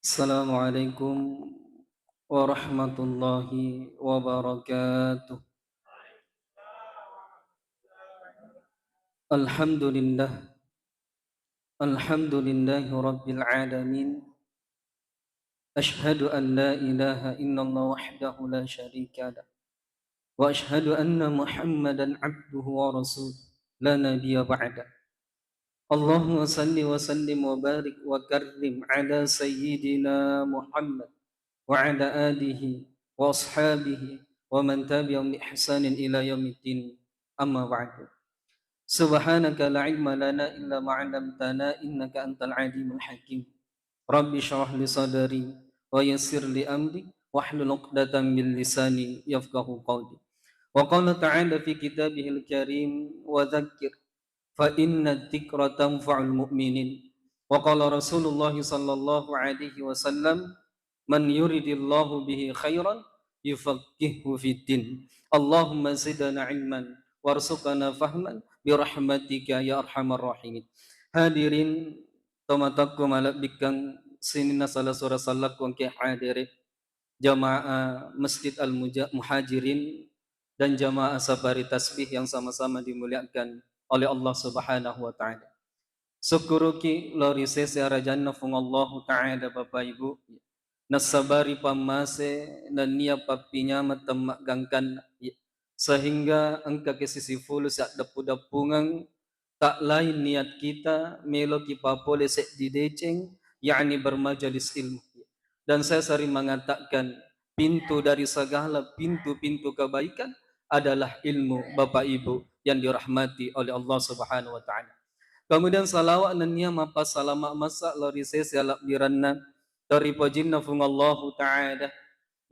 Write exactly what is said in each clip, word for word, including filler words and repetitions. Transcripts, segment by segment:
Assalamualaikum warahmatullahi wabarakatuh. Alhamdulillah. Alhamdulillahi rabbil alamin. Asyhadu an la ilaha illallah wahdahu la syarika lah. Wa asyhadu anna Muhammadan abduhu wa rasuluh. La nabiyya ba'da. Allahumma salli wa sallim wa barik wa karrim ala sayyidina Muhammad wa ala alihi wa ashabihi wa man tabi'ahum bi ihsanin ila yaumiddin. Amma ba'du. Subhanaka la ilma lana illa ma 'allamtana innaka antal alimul hakim. Rabbi shrah li sadri wa yassir li amri wahlul 'uqdatam min lisani yafqahu qawli. Wa qala ta'ala fi kitabihil karim, wa dzakkir fa inna dzikra tanfa'ul mu'minin. Wa qala Rasulullah sallallahu alaihi wasallam, "Man yuridillahu bihi khairan yufaqqihhu fid din." Allahumma zidna ilman warzuqna fahman bi rahmatika ya arhamar rahimin. Hadirin tomatakku malebbikkang sininna sala sura sallaku engke hadere, jamaah Masjid Al Muja-, Muhajirin dan jamaah Safari Tasbih yang sama-sama dimuliakan oleh Allah Subhanahu wa Ta'ala. Sukkuruki lao ri sese arajanna Fuang Allahu Ta'ala, Bapak Ibu, nassabari pammase nennia pappinyameng temmaggangkanna, sehingga engkaki sisifulu siaddeppu-deppungeng tak lain niat kita meloki papole seddi deceng, yakni bermajelis ilmu. Dan saya sering mengatakan, pintu dari segala pintu-pintu kebaikan adalah ilmu, Bapak Ibu yang dirahmati oleh Allah Subhanahu wa Ta'ala. Kemudian salawat nennia mappasalama masa lao ri sese alabbiranna toripojinna Fuang Allahu Ta'ala,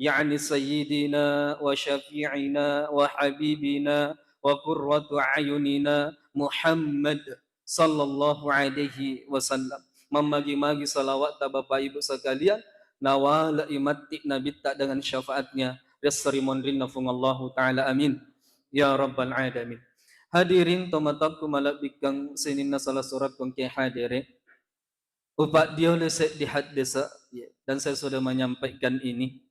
yakni sayyidina wa syafi'ina wa habibina wa qurratu ayunina Muhammad sallallahu alaihi wasallam. Mammagi-magi salawatta Bapak Ibu sekalian, nawale'i matti Nabitta dengan syafaatnya, ri esso ri monrinna Fuang Allahu Ta'ala. Amin ya rabbal alamin. Hadirin tomatakku malebbikkang sininna sala surakku engke hadere. Upaddiolo seddi haddesa, ya, dan saya sudah menyampaikan ini.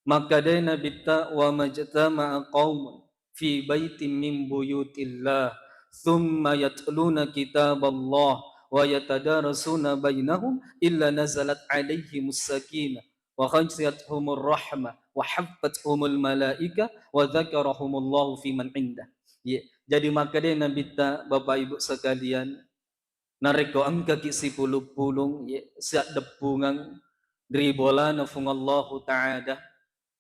Makkedai Nabitta, "Wa majtama'a qaumun fi baitin min buyutillah, thumma yatluna kitaballah, wa yatadarasuna bainahum, illa nazalat alaihimus sakinah, wa ghasyiyatuhumur rahmah, wa haffathumul malaikah, wa dzakarahumullahu fi man indah." Ya, jadi makkedai Nabitta, Bapak Ibu sekalian, narekko engkaki sipulung-pulung, ye, siaddeppungeng ri bolana Fuang Allahu Ta'ala,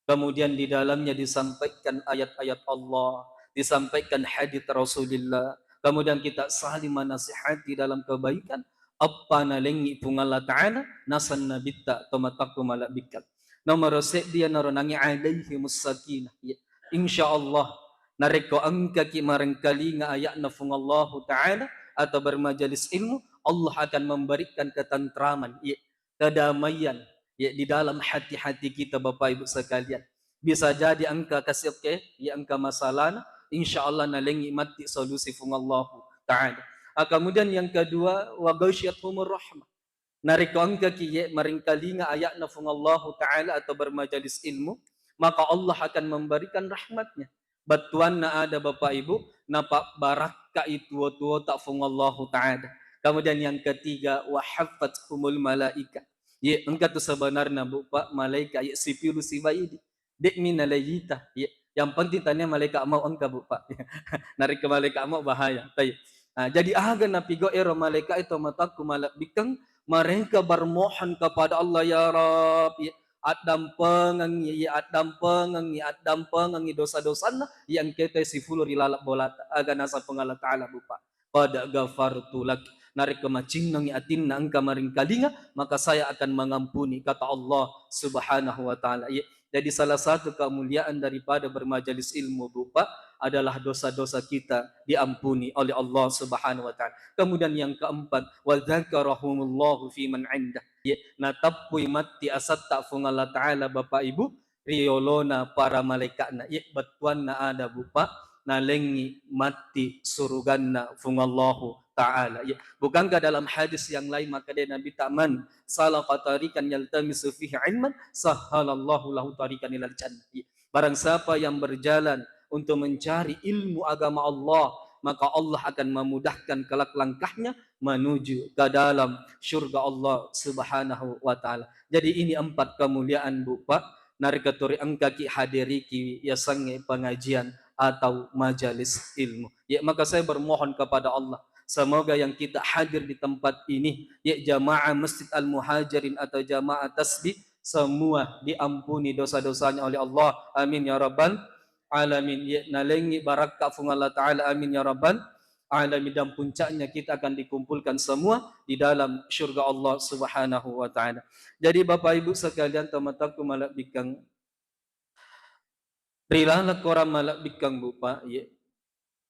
kemudian di dalamnya disampaikan ayat-ayat Allah, disampaikan hadits Rasulillah, kemudian kita saling menasihati dalam kebaikan, eppa nalengngi Fuang Allah Ta'ala, naseng Nabitta, tomatakku malebbikkang. Nomoro seddi iyanaro nangi alaihimus sakinah, ye. Insya Allah, narekko engkaki marengkalinga ayatna Fuang Allahu Ta'ala atau bermajelis ilmu, Allah akan memberikan ketentraman, ya, kedamaian, ya, di dalam hati-hati kita, Bapak Ibu sekalian. Bisa jadi engka kasiokke, ya, engka masalahna, insya Allah nalengngi matti solusi Fuang Allahu Ta'ala. Ah, kemudian yang kedua, wa ghasyiyatuhumur rahmah. Narekko engkaki, ye, maringkalinga ayatna Fuang Allahu Ta'ala atau bermajelis ilmu, maka Allah akan memberikan rahmatnya. Bettuanna ada, Bapak Ibu, napabbarakkai tuo-tuota Fuang Allahu Ta'ala. Kemudian yang ketiga, wa haffathumul malaika. Ye, engka tu sebenarna, Bu, Pak, malaika, ye, sipilu sibawa idi. De'mi nalei ita. Iya. Yang penting tania malaikat maut engka, Bu, Pak. Narekko malaikat maut bahaya. Tayyib. Nah, jadi aga napigau ero malaikat itu matakku malebbikkeng, mereka bermohon kepada Allah, "Ya Rabb, iya, addampengengngi, iya, addampengengngi, addampengengngi dosa-dosanna yang kita sifulu ri laleng bolata." Aga naseng Puang Allah Ta'ala, Bu, Pak. "Qad ghafartu lak." Narekko macinnangi atinna engka maringkalinga, maka saya akan mengampuni, kata Allah Subhanahu wa Ta'ala. Iya. Jadi, salah satu kemuliaan daripada bermajelis ilmu, Bu, Pak, adalah dosa-dosa kita diampuni oleh Allah Subhanahu wa Ta'ala. Kemudian yang keempat, "Wa dzakarahumullahu fi man indah." Iya, nateppui matti asatta Fuang Allah Ta'ala, Bapak Ibu, ri yolona para malaika'na. Iya, bettuanna ada, Bu, Pak, nalengngi matti suruganna Fuang Allahu Ta'ala. Ya, bukankah dalam hadis yang lain makkeda Nabitta, "Man salaka tariqan yaltamisu fihi ilman, sahhalallahu lahu tariqan ilal jannah." Ya. Barang siapa yang berjalan untuk mencari ilmu agama Allah, maka Allah akan memudahkan kelak langkahnya menuju ke dalam surga Allah Subhanahu wa Ta'ala. Jadi, ini empat kemuliaan, Bu, Pak, narekko turi engkaki hadiriki yasengnge pengajian atau majelis ilmu. Ya, maka saya bermohon kepada Allah, semoga yang kita hadir di tempat ini, ya, jamaah Masjid Al-Muhajirin atau jamaah tasbih, semua diampuni dosa-dosanya oleh Allah. Amin ya rabbal alamin. Ya, nalengi barakka Fuang Allah Ta'ala. Amin ya rabbal alamin. Dan puncaknya kita akan dikumpulkan semua di dalam surga Allah Subhanahu wa Ta'ala. Jadi, Bapak Ibu sekalian, tomatoakku malebbikkang, ri laleng korang malebbikkang, Bu, Pak, ya.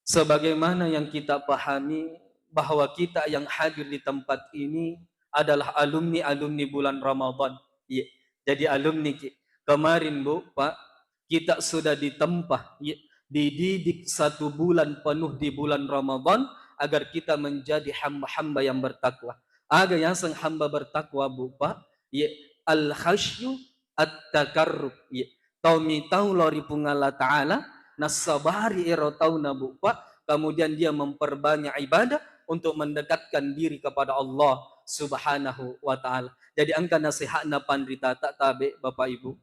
Sebagaimana yang kita pahami bahwa kita yang hadir di tempat ini adalah alumni-alumni bulan Ramadan. Iya. Jadi alumni ki. Kemarin, Bu, Pak, kita sudah ditempa, iya, dididik satu bulan penuh di bulan Ramadan agar kita menjadi hamba-hamba yang bertakwa. Aga yaseng hamba bertakwa, Bu, Pak? Iya, al-khasyu at-takarrub. Iya. Tau mitau lao ri Puang Allah Ta'ala, nassabari ero tauna, Bu, Pak, kemudian dia memperbanyak ibadah untuk mendekatkan diri kepada Allah Subhanahu wa Ta'ala. Jadi engka nasiha'na panritata tabe, Bapak Ibu.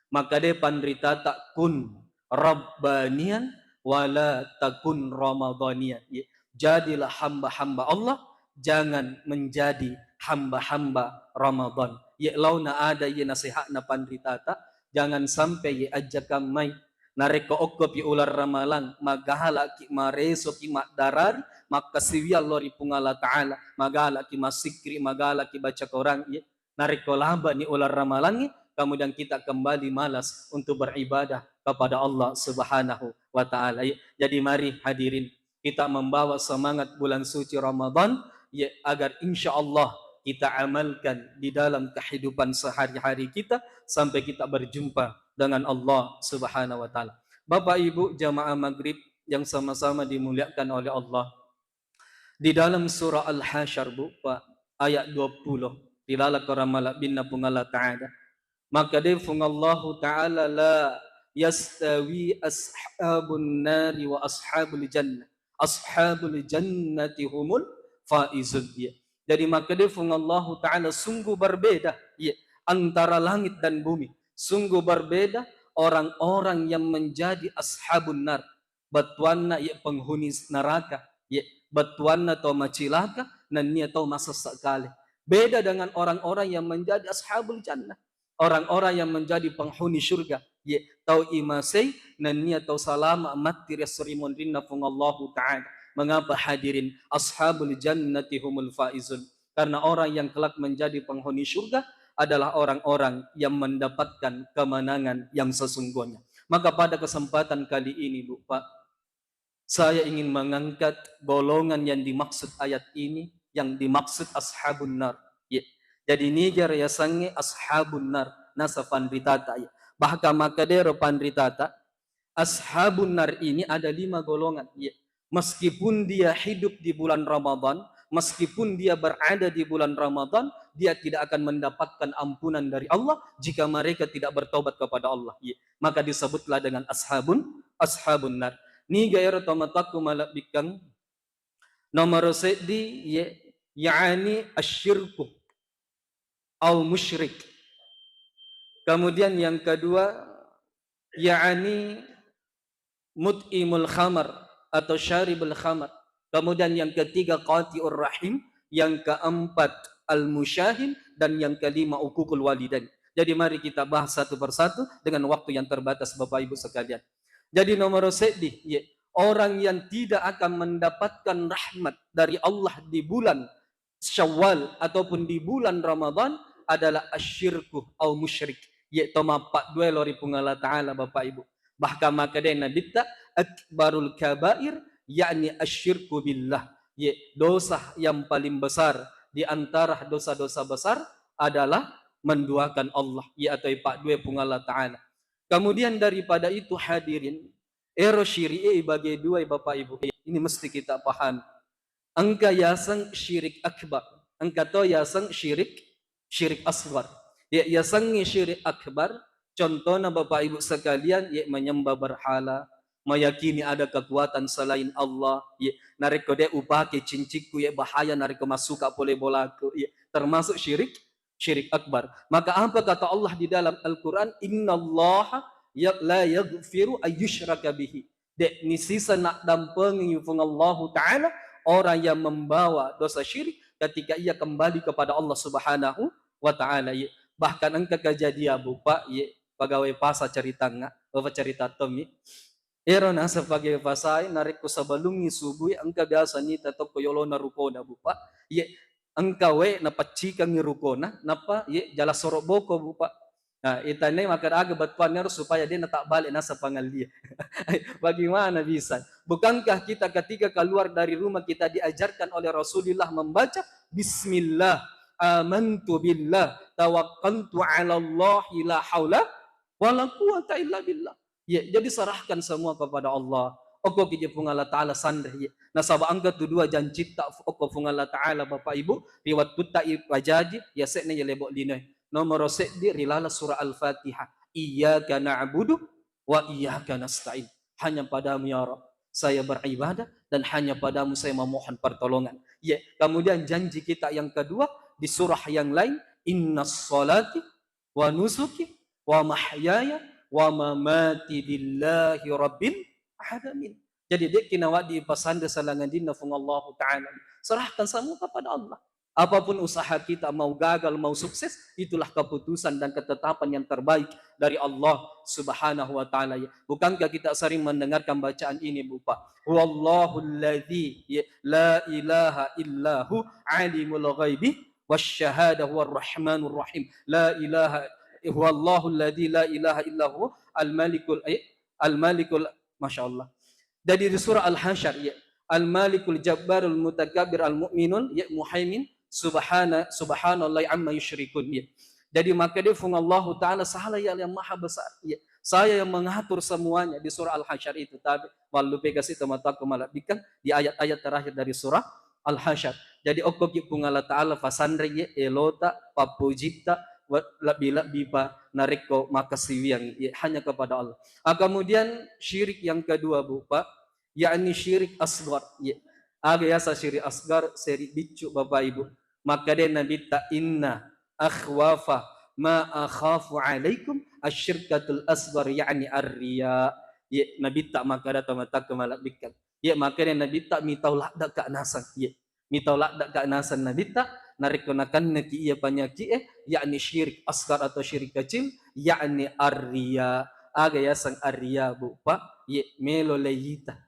Makkeda panritata, "Kun rabbaniyan wala takun ramadaniyan." Iya. Jadilah hamba-hamba Allah, jangan menjadi hamba-hamba Ramadan. Iya, laona ada iya nasiha'na panritata, jangan sampai iya ajjakang mai. Narekko okkopi uleng Ramalang, magalaki, maresoki, maddarari, makkasiwiang lao ri Puang Allah Ta'ala, magalaki massikkiri, magalaki baca Quran, iya. Narekko labani uleng Ramalangnge, kemudian kita kembali malas untuk beribadah kepada Allah Subhanahu wa Ta'ala. Iya. Jadi mari hadirin, kita membawa semangat bulan suci Ramadan, ya, agar insya Allah kita amalkan di dalam kehidupan sehari-hari kita sampai kita berjumpa dengan Allah Subhanahu wa Ta'ala. Bapak Ibu jamaah maghrib yang sama-sama dimuliakan oleh Allah, di dalam surah Al-Hasyr, Bu, Pak, ayat dua puluh, di laleng korang malebbinna Puang Allah Ta'ala. Makkeda Puang Allahu Ta'ala, "La yastawi ashabun nari wa ashabul jannah. Ashabul jannati humul faizun." Iya. Jadi makkeda Puang Allahu Ta'ala, sungguh berbeda, iya, antara langit dan bumi. Sungguh berbeda orang-orang yang menjadi ashabun nar. Bettuanna, iya, penghuni neraka. Iya, bettuanna tau macilaka, nennia tau masessa kale. Beda dengan orang-orang yang menjadi ashabul jannah. Orang-orang yang menjadi penghuni surga, ye, tau imasei, nennia tau salama matti ri esso ri monrinna Puang Allahu Ta'ala. Mengapa hadirin? Ashabul jannati humul faizun. Karena orang yang kelak menjadi penghuni surga adalah orang-orang yang mendapatkan kemenangan yang sesungguhnya. Maka pada kesempatan kali ini, Bu, Pak, saya ingin mengangkat golongan yang dimaksud ayat ini, yang dimaksud ashabun nar. Ya. Jadi niga yasengnge ashabun nar, naseng panritata, ya. Bahkan makkedaro panritata, ashabun nar ini ada lima golongan, ya. Meskipun dia hidup di bulan Ramadan, meskipun dia berada di bulan Ramadan, dia tidak akan mendapatkan ampunan dari Allah jika mereka tidak bertobat kepada Allah. Ya. Maka disebutlah dengan ashabun, ashabun nar. Niga ero tomatoakku malebbikkeng? Nomoro seddi, ye, ya'ni asyirku au musyrik. Kemudian yang kedua, ya'ni mut'imul khamar atau syaribul khamar. Kemudian yang ketiga, qati'ur rahim. Yang keempat, al-musyahin. Dan yang kelima, uququl walidain. Jadi mari kita bahas satu persatu dengan waktu yang terbatas, Bapak Ibu sekalian. Jadi nomor seddi, ye, orang yang tidak akan mendapatkan rahmat dari Allah di bulan Syawal ataupun di bulan Ramadan adalah asyirku au musyrik, ye, to mappaddue lao ri Puang Allah Ta'ala, Bapak Ibu. Bahkan makkedai Nabitta, akbarul kabair, yakni asyirku billah. Ye, dosa yang paling besar di antara dosa-dosa besar adalah menduakan Allah, ye, atau ipaddue Puang Allah Ta'ala. Kemudian daripada itu, hadirin, ero syiri'e ibage dua, Bapak Ibu. Ini mesti kita pahami. Engka yaseng syirik akbar, engka to yaseng syirik, syirik asghar. Ye, yasengnge syirik akbar, contohna Bapak Ibu sekalian, ye menyembah berhala, meyakini ada kekuatan selain Allah, ye, narekko de upake cincikku, ye, bahaya narekko massuka pole bolaku, ye, termasuk syirik, syirik akbar. Maka apa kata Allah di dalam Al-Quran? Innallaha ya-, la yaghfiru ayyushraka bihi. De nisisa naddampengi Puang Allahu Ta'ala orang yang membawa dosa syirik ketika ia kembali kepada Allah Subhanahu wa Ta'ala. Ye. Bahkan engka kejadian, Bu, Pak, ye, pegawai pasar ceritangnga, Bapak cerita tommi. Ero naseng pegawai pasai, narekko sebelumngi subuh, engka biasa nita tokko yolona rukona, Bu, Pak. Ye, engka we napaccikangngi rukona, nappa, ye, jala soro boko, Bu, Pak. Nah, itanai makkeda aga bettuanna ero supaya de natabbale naseng pangallia. Bagaimana bisa? Bukankah kita ketika keluar dari rumah kita diajarkan oleh Rasulullah membaca, "Bismillah, amantu billah, tawakkaltu ala Allahi la haula wala quwwata illa billah." Ye, jadi serahkan semua kepada Allah. Okko ki je Puang Allah Ta'ala sanre, ye. Nasaba engka tu dua jancitta okko Puang Allah Ta'ala, Bapak Ibu, ri wettutta ipajaji, yase'na ye lebo linoe. Nomoro seddi ri laleng surah Al-Fatihah. Iyyaka na'budu wa iyyaka nasta'in. Hanya padamu ya Rabb saya beribadah dan hanya padamu saya memohon pertolongan. Ya, kemudian janji kita yang kedua di surah yang lain, inna salati wa nusuki wa mahyaya wa mamati lillahi rabbil alamin. Jadi, de'ki nawaddi pasande salangadinna Puang Allahu Ta'ala. Serahkan semua kepada Allah. Apapun usaha kita, mau gagal, mau sukses, itulah keputusan dan ketetapan yang terbaik dari Allah Subhanahu wa Ta'ala. Ya. Bukankah kita sering mendengarkan bacaan ini, Bu, Pak? Huwallahul ladzi, ya, la ilaha illahu alimul ghaibi wasyahadah huwar rahmanur rahim. La ilaha, huwallahul ladzi la ilaha illahu al-malikul, eh, al-malikul, Masya Allah. Jadi di surah Al-Hasyr, ya. Al-Malikul Jabbarul Mutakabbir Al-Mu'minul, ya, Muhaimin, Subhana-, Subhanallahi amma yusyrikun, ya. Jadi makkeda Puang Allahu Ta'ala, saya yang maha besar, ya. Saya yang mengatur semuanya di surah Al-Hasyr itu, tapi wallupe kasi teman-teman melabikan di ayat-ayat terakhir dari surah Al-Hasyr. Jadi okko ki Puang Allah Ta'ala pasanre, ya, elota, pappujitta, wa-, lebbi-lebbi pa narekko makkasiwiang, ya, hanya kepada Allah. Ah, kemudian syirik yang kedua, Bu, Pak, yakni syirik asghar. Ya. Aga yasa syirik asghar, seri biccu, Bapak Ibu. Makkeda Nabitta, "Inna akhwafa ma akhafu alaikum asyirkatul asghar," yakni ar-riya. Ya, Nabitta makkeda teman-teman melabikan. Ya, makkeda Nabitta, mitau ladde'ka naseng. Ya. Mitau ladde'ka naseng Nabitta, narekko nakenneki iya panyakki'e, yakni syirik asghar atau syirik kecil, yakni ar-riya. Aga yaseng ar-riya, Bu, Pak? Ye, melo leiyita.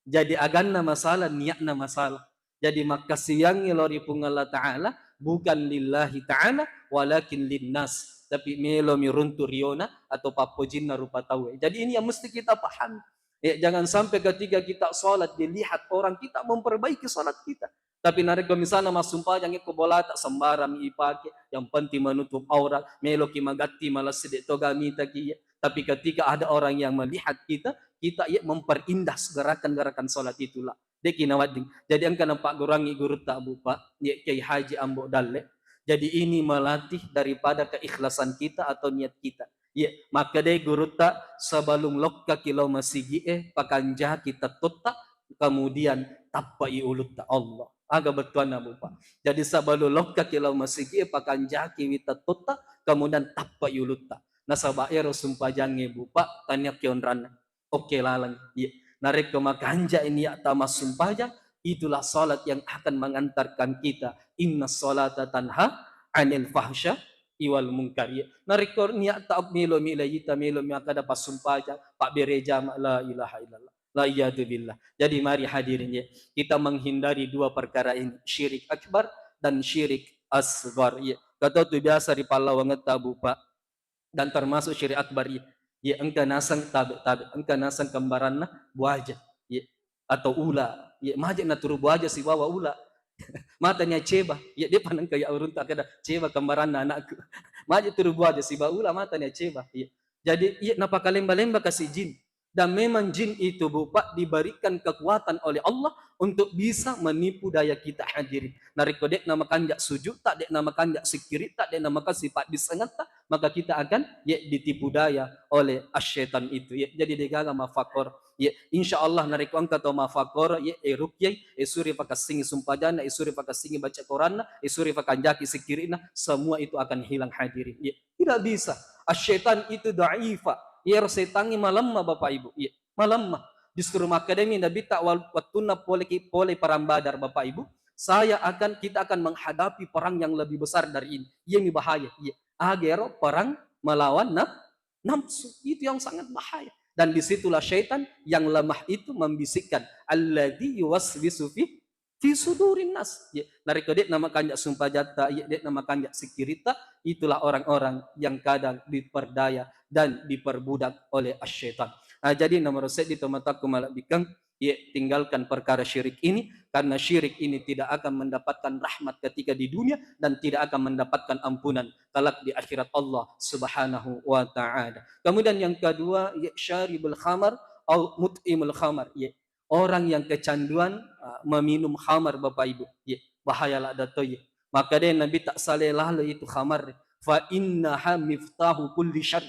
Jadi aganna masalah, niatna masalah. Jadi makkasiwiangngi lao ri Puang Allah Ta'ala, bukan lillahi ta'ala, walakin linnas. Tapi melomi runtu riona atau pappojinna rupa tauwe. Jadi ini yang mesti kita pahami. Ya, jangan sampai ketika kita sholat dilihat orang, kita memperbaiki sholat kita. Tapi narekko misalna massumpajang, ko bolata sembarang ipake, yang penting menutup aurat, meloki magatti malessi de toga mitaki, ya. Tapi ketika ada orang yang melihat kita, kita, ya, memperindah gerakan-gerakan sholat itulah. De'ki nawedding. Jadi engka napagguruangngi gurutta, Bu, Pak, ya, Kiai Haji Ambo Dalle. Jadi ini melatih daripada keikhlasan kita atau niat kita. Iya, makkedai gurutta, sebelum lokkaki lao masigi'e, pakanjaki tettotta, kemudian tappai ulutta. Allah. Aga bettuanna, Bu, Pak? Jadi sebelum lokkaki lao masigi'e, pakanjakiwi tettotta, kemudian tappai ulutta. Nasaba ero sumpajangnge, Bu, Pak, tania keonranna. Oke laleng. Iya. Narekko makanjai niatta massumpajang, itulah salat yang akan mengantarkan kita. Inna salata tanha anil fahsya iwal mungkar. Iya. Narekko niatta melo-melo ita, melo makkada passumpajang, pabbere jama, la ilaha illallah. La iyadu billah. Jadi mari hadirin, ya, kita menghindari dua perkara ini, syirik akbar dan syirik asghar. Ya. Kata tu biasa ri pallawangetta, Bu, Pak, dan termasuk syirik akbar, iya. Iya, engka naseng tabe-tabe, engka naseng kembaranna buaja, iya, atau ula, iya, maje naturu buaja sibawa ula. Matani ceba, iya, depa nengka ya urunta kada ceba kembaranna anakku. Maje turu buaja sibawa ula, matani ceba, iya. Jadi, iya, napakalemba-lemba kasi jin. Dan memang jin itu, Bu, Pak, diberikan kekuatan oleh Allah untuk bisa menipu daya kita, hadirin. Narekko de'na makanja sujudta, de'na makanja sikkiritta, de'na makanja paddissengetta, maka kita akan, ye, ditipu daya oleh asy-syaitan itu, ye. Jadi degaga mafakkoro, ye. Insya Allah narekko engka to mafakkoro, ye, e rukyai, e suri fakassingi sumpajanna, e suri fakassingi baca Quranna, e suri fakanjaki sikkiri'na, semua itu akan hilang, hadirin, ye. Tidak bisa. Asy-syaitan itu dhaifa. Iyaro setangnge malemma, Bapak Ibu. Iya, malemma. Justru makkedami Nabitta wal-, wettunna poleki-, pole perang Badar, Bapak Ibu, saya akan, kita akan menghadapi perang yang lebih besar dari ini. Iyami bahaya. Iya. Agero perang melawan naf-, nafsu. Itu yang sangat bahaya. Dan disitulah syaitan yang lemah itu membisikkan, "Alladzi yuwaswisu fi fi sudurin nas." Ye, narekko de'na makanja sumpajatta, ye, de'na makanja sikkiritta, itulah orang-orang yang kadang diperdaya dan diperbudak oleh asy-syaitan. Ah, jadi nomor seddi tomatoakku malebbikkeng, ye, tinggalkan perkara syirik ini, karena syirik ini tidak akan mendapatkan rahmat ketika di dunia dan tidak akan mendapatkan ampunan kelak di akhirat Allah Subhanahu wa Ta'ala. Kemudian yang kedua, ye, syaribul khamar au mut'imul khamar, ye, orang yang kecanduan, ah, meminum khamar, Bapak Ibu. Ye, bahaya ladda to, ye. Maka dé Nabitta salai lalo itu khamar. "Fa innaha miftahu kulli syarr."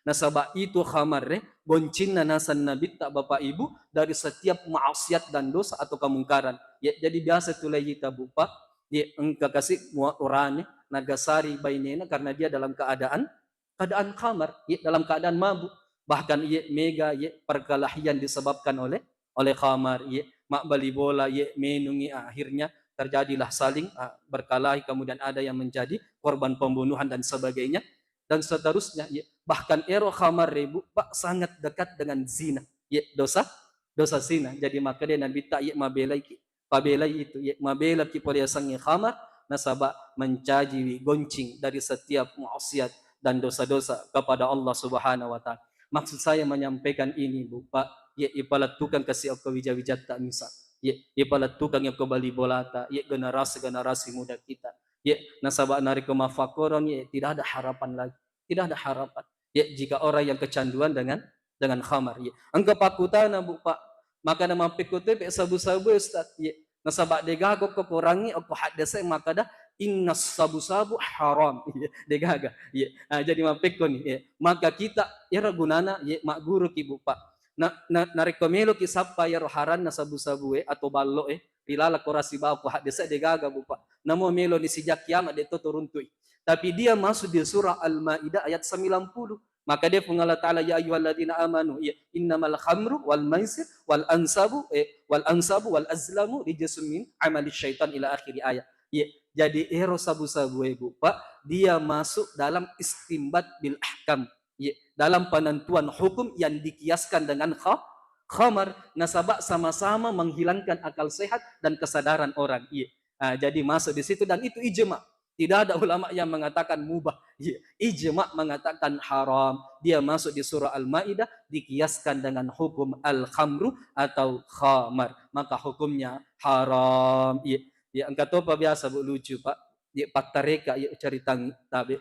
Nasaba itu khamar, eh, goncinna naseng Nabitta, Bapak Ibu, dari setiap maksiat dan dosa atau kemungkaran. Ye, jadi biasa tu lai ita, Bu, Pak. Ye, engka kasi mua urane, nagasari bainena karena dia dalam keadaan keadaan khamar, ye, dalam keadaan mabuk. Bahkan, ye, mega, ye, perkelahian disebabkan oleh, oleh khamar, ye, mabbali bola, ye, menungi, ah, akhirnya terjadilah saling, ah, berkelahi, kemudian ada yang menjadi korban pembunuhan dan sebagainya, dan seterusnya, ye. Bahkan ero khamar, Bu, Pak, sangat dekat dengan zina, ye, dosa, dosa zina. Jadi, maka dé Nabitta, ye, mabelaiki. Pabelai itu, ye, mabelaki pole yasengnge khamar, nasaba mencajiwi goncing dari setiap maksiat dan dosa-dosa kepada Allah Subhanahu wa Ta'ala. Maksud saya menyampaikan ini, Bu, Pak, ye, ipalettukeng kasi okko wija-wijatta misa. Ye, ipalettukeng okko bali bolata, ye, generasi-generasi muda kita. Ye, nasaba narekko maffakkorong, ye, tidak ada harapan lagi. Tidak ada harapan. Ya, jika orang yang kecanduan dengan, dengan khamar, ya. Engka pakkutana, Bu, Pak. Makana mappekko toi pe sabu-sabu, Ustaz. Ya. Nasaba degaga ko korangi okko haddese makkada, "Inna sabu-sabu haram." Ya, degaga. Ya. Ah, jadi mappekko ni. Ya. Maka kita, ero gunana, ya, magguru ki, Bu, Pak. Na, na, narekko meloki sappa iyaro haranna sabu-sabu e atau ballo e, ri laleng kora sibawa ko haddese degaga, Bu, Pak. Namo meloni sijak kiamat de to turuntu'i. Tapi dia masuk di surah Al-Maidah ayat sembilan puluh. Maka dia Puang Allah Ta'ala, "Ya ayyuhalladzina amanu, ya, innamal khamru wal maisir wal ansabu, eh, wal ansabu wal azlamu rijsun min amali syaitan," ila akhir ayat. Ya, jadi ero sabu-sabu e, Bu, Pak, dia masuk dalam istinbat bil ahkam. Ya, dalam penentuan hukum yang dikiaskan dengan kha-, khamar, nasaba sama-sama menghilangkan akal sehat dan kesadaran orang. Iya. Ah, jadi masuk di situ dan itu ijma. Tidak ada ulama yang mengatakan mubah. Iya. Ijma mengatakan haram. Dia masuk di surah Al-Maidah, dikiaskan dengan hukum al-khamru atau khamar. Maka hukumnya haram. Iya. Ya, engka topa biasa, Bu, lucu, Pak. Ya, pattareka, ya, cari tang-, tabe.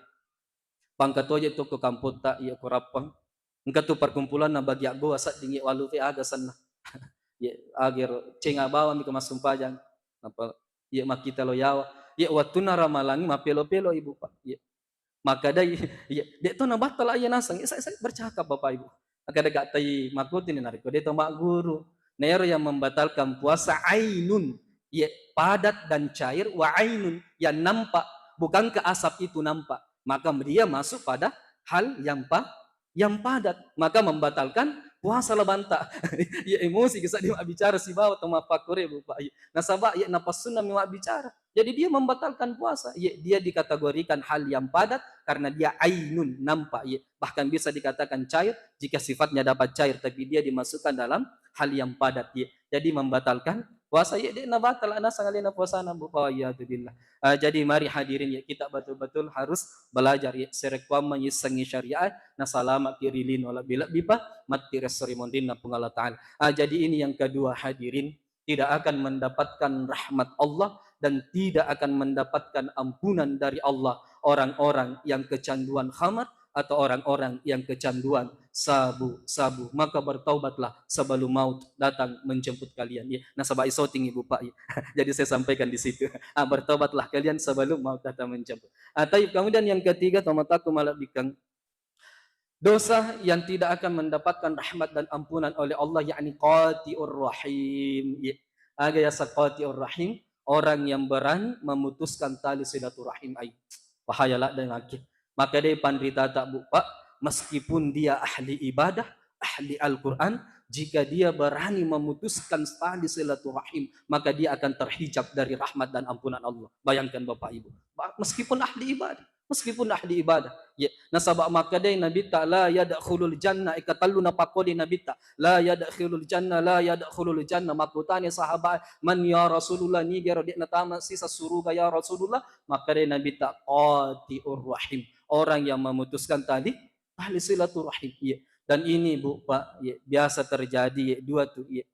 Pangka toje tu ko kampotta, iya, ko Rappang. Engka tu perkumpulanna bagi aggowa sedding, iya, walufe aga senna. Iya, agero cenga bawang mi ko massumpajang. Apa, iya, makkita lo yawa. Iya, wattunna ramalangi mappelo-pelo, Ibu, Pak. Iya. Makkedai, iya, de to nabattala iya naseng. Iya, saya, saya bercakap, Bapak Ibu. Akkeda Kak Tai makkutu ni narekko de to magguru. Nah, ero yang membatalkan puasa ainun, iya, padat dan cair, wa ainun, yang nampak, bukan ke asap itu nampak. Maka dia masuk pada hal yang pa-, yang padat, maka membatalkan puasa labanta. Iya, emosi ki sedding mabbicara sibawa to mappakkore, Bu, Pak. Iya. Nasaba, iya, napassunna mi mabbicara. Jadi dia membatalkan puasa. Iya, dia dikategorikan hal yang padat karena dia ainun, nampak. Iya. Bahkan bisa dikatakan cair jika sifatnya dapat cair, tapi dia dimasukkan dalam hal yang padat. Iya. Jadi membatalkan puasa, iya, de nabatal naseng alena puasana, Bu. Wal iyadzu billah. Ah, jadi mari hadirin, ya, kita betul-betul harus belajar, ya, sarekkuamma yissengngi syariat, nasalama ki ri lino lebbi-lebbi pa matti ri esso ri monrinna Puang Allah Ta'ala. Ah, jadi ini yang kedua, hadirin, tidak akan mendapatkan rahmat Allah dan tidak akan mendapatkan ampunan dari Allah orang-orang yang kecanduan khamar atau orang-orang yang kecanduan sabu, sabu, maka bertaubatlah sebelum maut datang menjemput kalian. Ya, nasaba isoting ibu pak. Ya. Jadi saya sampaikan di situ. Ah, bertaubatlah kalian sebelum maut datang menjemput. Ah, taib. Kemudian yang ketiga, tomataku malak bikang, dosa yang tidak akan mendapatkan rahmat dan ampunan oleh Allah, yakni qati'ur rahim. Ya. Aga yasa qati'ur rahim, orang yang berani memutuskan tali silaturahim. Ai, bahaya lah dengan. Maka deh panritata bu pak, meskipun dia ahli ibadah, ahli Al-Quran, jika dia berani memutuskan tali silaturahim, maka dia akan terhijab dari rahmat dan ampunan Allah. Bayangkan bapak ibu, meskipun ahli ibadah, meskipun ahli ibadah. Ya, nasaba maka deh Nabi ta la yadkhulul jannah, eka tellu napakodi Nabi ta, la yadkhulul jannah, la yadkhulul jannah. Makutani sahabat, man ya Rasulullah, nigero dek natama sisa suruga ya Rasulullah? Maka deh Nabi ta qati'ur rahim, orang yang memutuskan tali, ahli silaturahim. Ya. Dan ini bu pak, ya, biasa terjadi. Ya, dua tuh. Ya.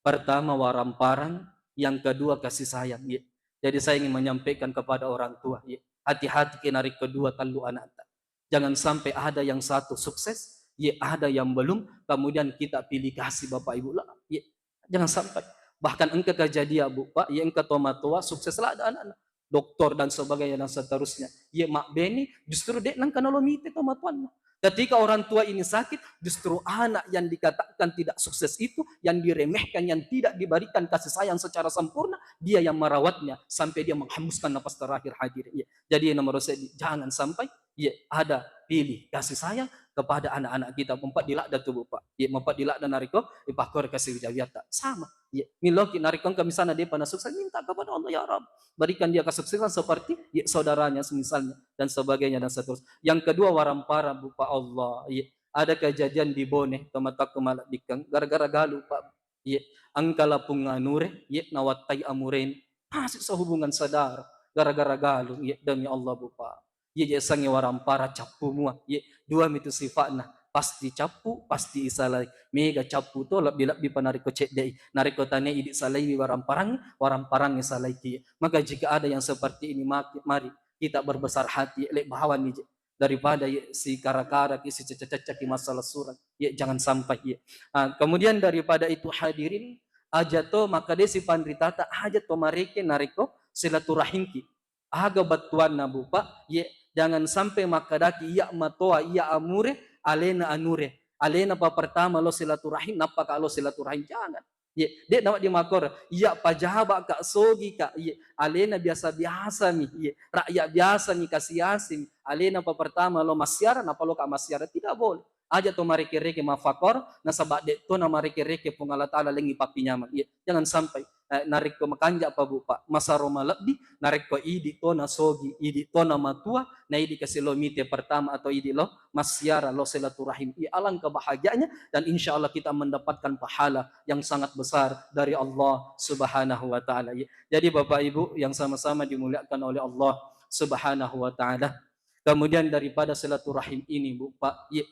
Pertama waramparang, yang kedua kasih sayang. Ya. Jadi saya ingin menyampaikan kepada orang tua, ya, hati-hati ke narik kedua tellu anak ta. Jangan sampai ada yang satu sukses, ya, ada yang belum, kemudian kita pilih kasih bapak ibu lah. Ya. Jangan sampai. Bahkan engka kejadian bu pak, ya, engka tomatoa sukses lah ada anak-anak, doktor dan sebagainya dan seterusnya. Ya, mak beni justru dek nangka nalo mite tomatoanna. Ketika orang tua ini sakit, justru anak yang dikatakan tidak sukses itu, yang diremehkan, yang tidak diberikan kasih sayang secara sempurna, dia yang merawatnya sampai dia menghembuskan napas terakhir, hadirin. Ya. Jadi nomor saya, jangan sampai, ya, ada pilih kasih sayang kepada anak-anak kita. Mempat dilakda tubuh pak. Ya, mempat dilakda nariko ipakor kasih jawiata. Sama. Ya, miloki nariko engka misalnya dia pernah sukses, minta kepada Allah, ya Rabb, berikan dia kesuksesan seperti, ya, saudaranya semisalnya dan sebagainya dan seterusnya. Yang kedua, warampara bu pak Allah. Ya, ada kejadian di Bone, tomataku malak bikang, gara-gara galu pak. Ya, engka lapung anure, ya, nawattai amuren, masih sehubungan saudara, gara-gara galu. Ya, demi Allah bu pak. Iya je sangi warampara cappu mua. Iya, dua mitu sifa'na. Pasti cappu, pasti isalai. Mega cappu to, lebbi-lebbi pa narekko cedde'i. Narekko tane idi salaiwi waramparangngi, waramparangngi salaiki. Maka jika ada yang seperti ini, maki-, mari kita berbesar hati, le bawani je. Daripada ye, si kara-kara ki, si cecca-cecca ki masalah surang. Ye, jangan sampai ye. Ah, kemudian daripada itu hadirin, aja to maka de si panritata aja to mareke narekko silaturahimki. Aga bettuanna, Bu, Pak? Ye, jangan sampai makkedaki iya matoa, iya amure, alena anure. Alena pa pertama lo silaturahim, nappa ka lo silaturahim. Jangan. Ye, de nawedding makkoro, iya pajaba ka, sogi ka, ye, alena biasa-biasa mi, ye, rakyat biasa mi, kasi-asi mi. Alena pa pertama lo massiara, nappa lo ka massiara. Tidak boleh. Aja to mareke-reke maffakor, nasaba de to namareke-reke Puang Allah Taala lengngi pappinyameng. Iya, jangan sampai, eh, narekko makanja pa, Bu, Pak, masaro malebbi, narekko idi to nasogi, idi to namatua, na idi kasi lo mite pertama atau idi lo massiara, lo silaturahim. Iya, alangkah bahagianya, dan insya Allah kita mendapatkan pahala yang sangat besar dari Allah Subhanahu wa Taala. Iya. Jadi Bapak Ibu yang sama-sama dimuliakan oleh Allah Subhanahu wa Taala, kemudian daripada silaturahim ini, Bu, Pak, iya,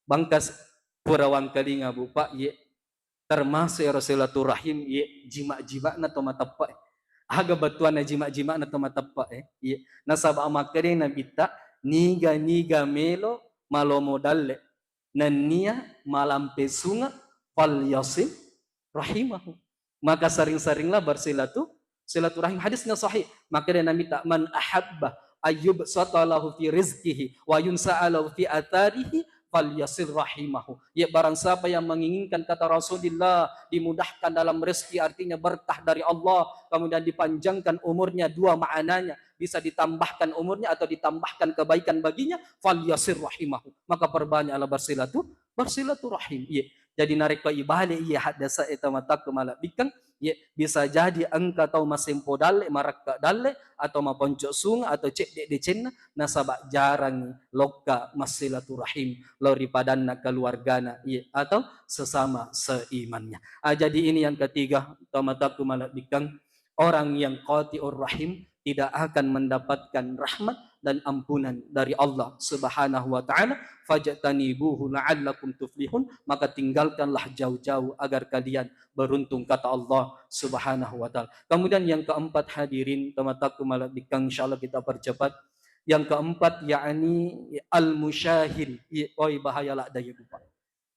bangkas pura wangkalinga, Bu, Pak, ye, termasuk ero silaturahim, ye, jima-jimana to mateppa, eh. Aga bettuanna jima-jimana to mateppa, eh. Ye, nasaba makkeda Nabitta, niga-niga melo malomo dalle, nennia malampe sunga, falyasil rahimahu. Maka sering-seringlah bersilatu-, silaturahim. Hadisnya sahih. Maka dia Nabi tak, "Man ahabba ayyub satalahu fi rizkihi wa yunsa'a lahu fi atharihi, falyasil rahimahu." Ya, barang siapa yang menginginkan, kata Rasulullah, dimudahkan dalam rezeki, artinya berkah dari Allah, kemudian dipanjangkan umurnya, dua maknanya, bisa ditambahkan umurnya atau ditambahkan kebaikan baginya, falyasil rahimahu. Maka perbanyaklah bersilatu-, bersilaturahim. Iya. Jadi narekko ibale iya haddasa e tamatakku malabbikkeng, iya, bisa jadi engka tau masempo dalle, marakka dalle, atau maponco sunga, atau cedde decenna, nasaba jarang lokka massilaturahim lao ri padanna keluargana, iya, atau sesama seimannya. Ah, jadi ini yang ketiga, tamatakku malabbikkeng, orang yang qati'ur rahim tidak akan mendapatkan rahmat dan ampunan dari Allah Subhanahu wa Ta'ala. "Fajtanibuhu la'allakum tuflihun," maka tinggalkanlah jauh-jauh agar kalian beruntung, kata Allah Subhanahu wa Ta'ala. Kemudian yang keempat, hadirin, tamatakku malabbikkeng, insyaallah kita percepat. Yang keempat, yakni al-musyahil. Oi, bahaya lah daya, Bu, Pak.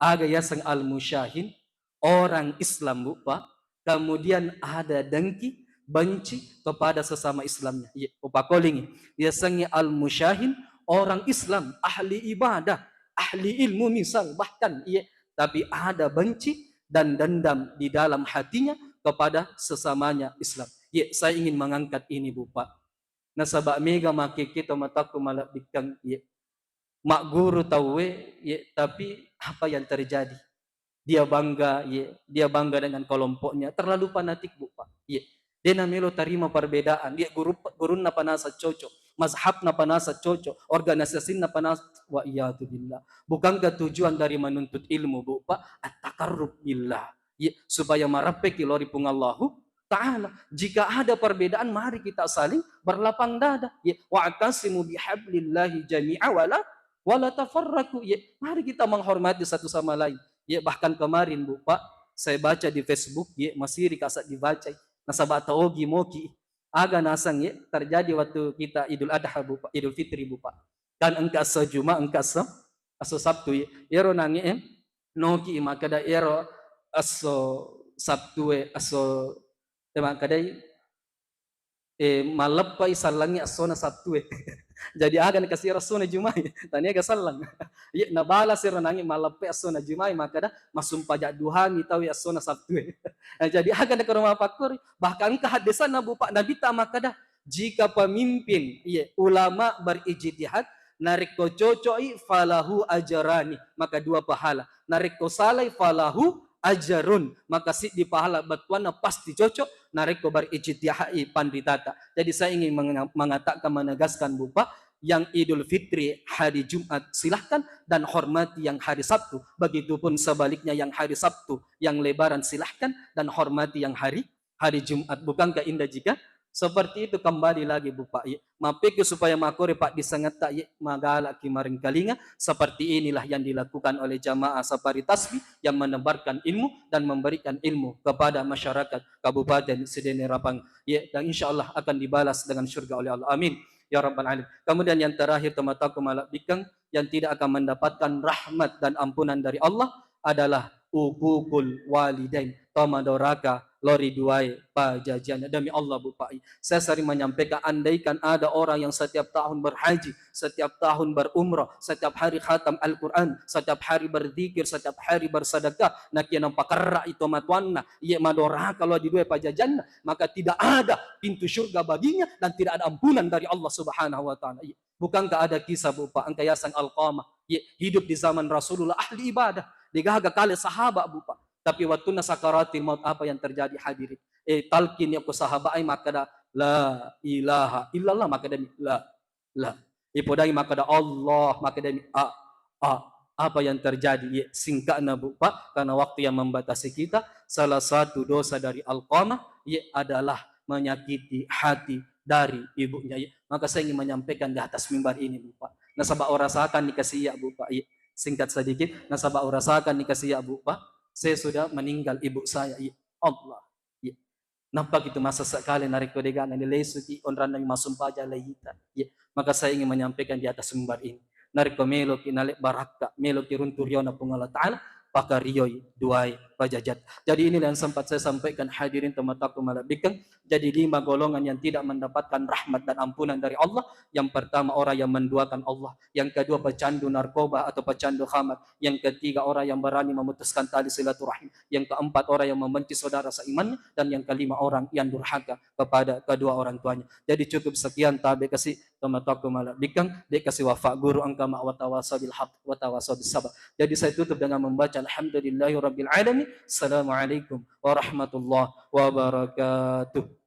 Aga yaseng al-musyahin, orang Islam, Bu, Pak. Kemudian ada dengki, benci kepada sesama Islamnya. Iya, upakolingi. Yasengnge al-musyahin, orang Islam, ahli ibadah, ahli ilmu misal, bahkan, iya. Tapi ada benci dan dendam di dalam hatinya kepada sesamanya Islam. Iya, saya ingin mengangkat ini, Bu, Pak. Nasaba mega makkekki to matakku malebbikkeng, iya. Magguru tauwe, iya, tapi apa yang terjadi? Dia bangga, iya, dia bangga dengan kelompoknya, terlalu fanatik, Bu, Pak. Iya. Dia namelo tarima perbedaan, iya, guru, gurunna panasa cocok, mazhabna panasa cocok, organisasinna panasa, wa iyadzubillah. Bukankah tujuan dari menuntut ilmu, Bu, Pak, at-taqarrub billah? Iya, supaya marappeki lao ri Puang Allahu Ta'ala. Jika ada perbedaan, mari kita saling berlapang dada. Ya, wa'tasimu bihablillahi jami'a wala wala tafarraqu. Ya, mari kita menghormati satu sama lain. Ya, bahkan kemarin, Bu, Pak, saya baca di Facebook, ya, masiri kasa dibaca. Nasaba taogi moki. Aga nasang, ya, terjadi waktu kita Idul Adha, Bu, Pak, Idul Fitri, Bu, Pak. Kan engka esso Juma, engka esso, esso Sabtu, ya. Ero nangi, eh, noki makkeda ero esso Sabtu, eh, esso, eh, makkedai, eh, malleppai sallangngi essona Sabtu e. Jadi aga nakasiro essona Jumai, taniaga sallang. Iya, nabalas ero nangi malleppai essona Jumai, makkeda, masumpaja duhami tau essona Sabtu e. Nah, jadi aga nakaro mapakkori, bahkan engka haddesanna, Bu, Pak, Nabitta makkeda, jika pemimpin, iya, ulama berijtihad, narekko cocoi, falahu ajarani, maka dua pahala. Narekko salai, falahu ajarun, maka siddi pahala, bettuanna pasti cocok narekko berijtihadi panritata. Jadi saya ingin mengatakan, menegaskan, Bu, Pak, yang Idul Fitri hari Jumat silahkan dan hormati yang hari Sabtu. Begitupun sebaliknya, yang hari Sabtu yang Lebaran silahkan dan hormati yang hari hari Jumat. Bukankah indah jika seperti itu? Kembali lagi, Bu, Pak, ya. Mappeki supaya makore, Pak, disengetta, ya, magalaki maringkalinga. Seperti inilah yang dilakukan oleh jamaah Safari Tasbih yang menebarkan ilmu dan memberikan ilmu kepada masyarakat Kabupaten Sidene Rapang. Ya, dan insya Allah akan dibalas dengan surga oleh Allah. Amin. Ya Rabbal Alamin. Kemudian yang terakhir, tomatoakku malebbikkeng, yang tidak akan mendapatkan rahmat dan ampunan dari Allah adalah uququl walidain, to madoraka lao ri duae pajajianna. Demi Allah, Bu, Pak, saya sering menyampaikan, andaikan ada orang yang setiap tahun berhaji, setiap tahun berumrah, setiap hari khatam Al-Quran, setiap hari berzikir, setiap hari bersedekah, nakia napakerra i tomatoanna, iya madoraka lao ri duae pajajianna, maka tidak ada pintu surga baginya dan tidak ada ampunan dari Allah Subhanahu wa Ta'ala. Iya. Bukankah ada kisah, Bu, Pak, engka yaseng Alqamah? Ye, hidup di zaman Rasulullah, ahli ibadah. Degaga kale sahabat, Bu, Pak. Tapi wattunna sakaratil maut, apa yang terjadi, hadirin? Eh, talkin yakko sahabat ai makkeda, "La ilaha illallah," makkeda mi, "La, la." Ipodai makkeda, "Allah," makkeda mi, "A, a." Apa yang terjadi? Ye, singkatnya, Bu, Pak, karena waktu yang membatasi kita, salah satu dosa dari Alqamah, ye, adalah menyakiti hati dari ibunya, iya. Maka saya ingin menyampaikan di atas mimbar ini, Bu, Pak. Nasaba urasakan nikasi iya, Bu, Pak, iya. Singkat sedikit, nasaba urasakan nikasi iya, Bu, Pak. Saya sudah meninggal ibu saya, iya. Allah, iya. Nappa kitu masa sekali narekko dega nani lesuki onranna masumpaja laita, iya. Maka saya ingin menyampaikan di atas mimbar ini. Narekko meloki nale barakka, meloki runtu riona Puang Allah Ta'ala, pakarioi duai pajajat. Jadi inilah yang sempat saya sampaikan, hadirin tomatoakku malebbikkeng. Jadi lima golongan yang tidak mendapatkan rahmat dan ampunan dari Allah. Yang pertama, orang yang menduakan Allah. Yang kedua, pecandu narkoba atau pecandu khamar. Yang ketiga, orang yang berani memutuskan tali silaturahim. Yang keempat, orang yang membenci saudara seimannya. Dan yang kelima, orang yang durhaka kepada kedua orang tuanya. Jadi cukup sekian, tabe kasi tomatoakku malebbikkeng, de kasi wafa guru engka ma watawasau bil haq, watawasau bis sabar. Jadi saya tutup dengan membaca alhamdulillahi rabbil alamin. Assalamualaikum warahmatullahi wabarakatuh.